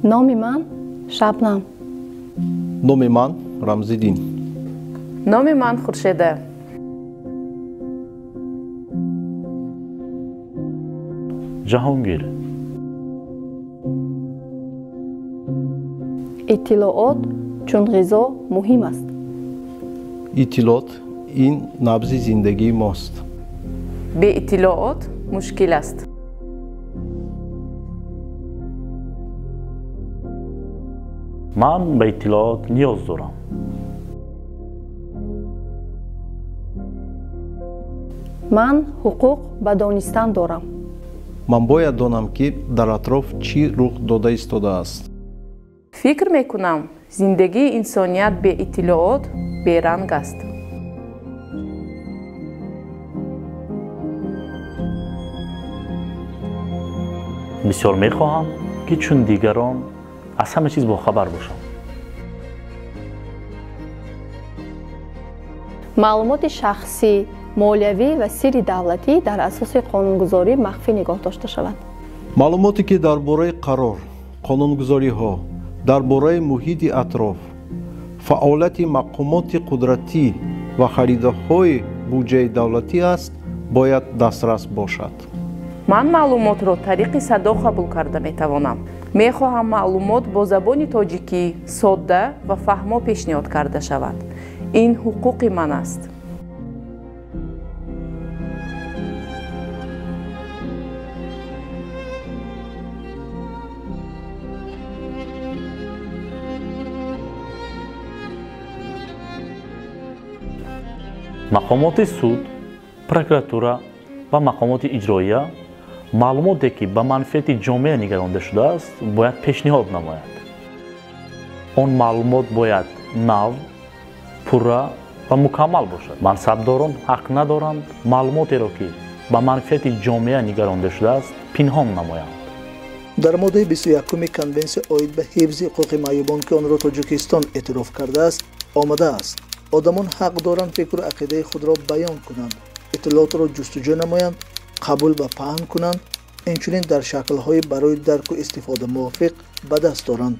Номи ман Шабнам. Номи ман Рамзиддин. Номи ман Хуршеда. Ҷаҳонгир. Иттилоот чун ғизо муҳим аст. Иттилоот ин набзи зиндагии мост. Беиттилоот мушкил аст. Ман ба иттилоот ниёз дорам. Ман ҳуқуқ ба донистан дорам. Ман бояд донам, ки дар атроф чӣ рух дода истодааст. Фикр мекунам, зиндагии инсоният беиттилоот беранг аст. Бисёр мехоҳам, ки чун дигарон аз ҳама чиз бохабар бошам. Маълумоти шахсӣ, молиявӣ ва сирри давлатӣ дар асоси қонунгузорӣ махфӣ нигоҳ дошта шавад. Маълумоте, ки дар бораи қарор, қонунгузориҳо, дар бораи муҳити атроф, фаъолияти мақомоти қудратӣ ва харидаҳои буҷаи давлатӣ аст, бояд дастрас бошад. Ман маълумотро тариқи садо қабул карда метавонам. Мехоҳам маълумот бо забони тоҷикӣ содда ва фаҳмо пешниҳод карда шавад. Ин ҳуқуқи ман аст. Мақомоти суд, прокуратура ва мақомоти иҷроия маълумоте, ки ба манфиати ҷомеа нигаронда шудааст, бояд пешниҳод намояд. Он маълумот бояд нав, пурра ва мукаммал бошад. Мансабдорон ҳақ надоранд маълумотеро, ки ба манфиати ҷомеа нигаронда шудааст, пинҳон намоянд. Дар моддаи 21 конвенсия оид ба ҳифзи ҳуқуқи маъюбон, ки онро Тоҷикистон эътироф кардааст, омадааст: одамон ҳақ доранд фикру ақидаи худро баён кунанд, иттилоотро ҷустуҷӯ намоянд, қабул ва паҳн кунанд, инчунин дар шаклҳои барои дарку истифода мувофиқ ба даст доранд.